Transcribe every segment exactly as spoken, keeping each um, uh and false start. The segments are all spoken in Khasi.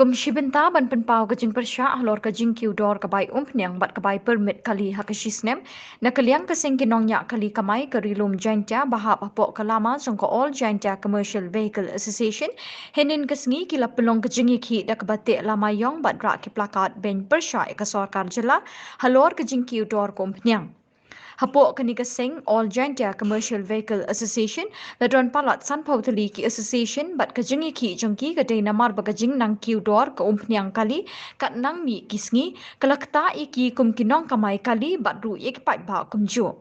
Kum shi bynta ban pynpaw ka jingpyrshah halor ka jingkiew dor ka bai umphniang bad ka bai permit kali ha ka shi snem, na ka liang ka seng ki nongñiah kali kamai ka Ri-lum Jaiñtia ba hap hapoh ka lama jong ka All Jaiñtia Commercial Vehicle Association, hynnin ka sngi ki la pynlong ka jingïakhih da kaba teh lama ïong bad rah ki placard beiñ pyrshah ïa ka sorkar jylla halor ka jingkiew dor ka umphniang. Hapoh kane ka seng All Jaiñtia Commercial Vehicle Association la don palat sanphew tylli ki association bad ka jingïakhih jong ki ka dei namar ba ka jingnang kiew dor ka umphniang kali kat nang mih ki sngi ka la ktah ïa ki kum ki nongkamai kali bad ruh ïa ki paidbah kumjuh.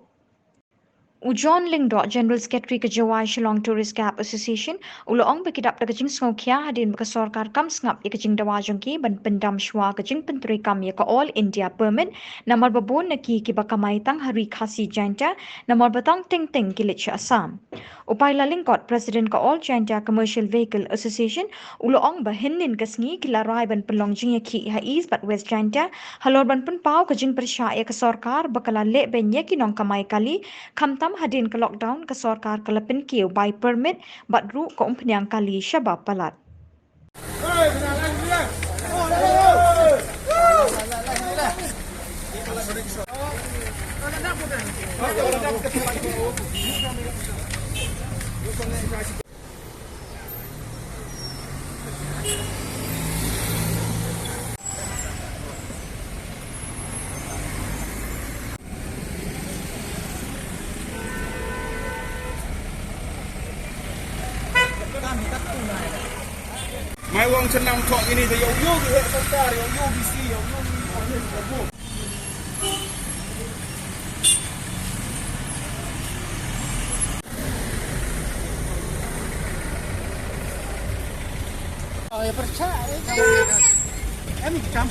U John Lyngdoh, General Secretary ka Jowai Shillong Tourist Gap Association, u la ong ba ki dap da ka jingsngewkhia hadien ba ka sorkar kam sngap ïa ka jingdawa jong ki ban pyndam shuwa ka jingpyntreikam ïa ka All India Permit, namar ba bun na ki kiba kamai tang ha Ri Khasi Jaiñtia, namar ba tang teng teng ki leit sha Assam. U Paila Lyngkot, President ka All Jaiñtia Commercial Vehicle Association, u la ong ba hynnin ka sngi ki la rai ban pynlong jingïakhih ha East bad West Jaiñtia halor ban pynpaw ka jingpyrshah ïa ka sorkar ba ka la leh beiñ ïa ki nongkamai kali, khamtam hadien ka lockdown ka sorkar ka la pynkiew bai permit bad ruh ka umphniang kali shaba palat. Mai wang chenam thok ini de yo yo di sorkar yo yo di si yo yo di. Oh, ya percaya. Em ikam.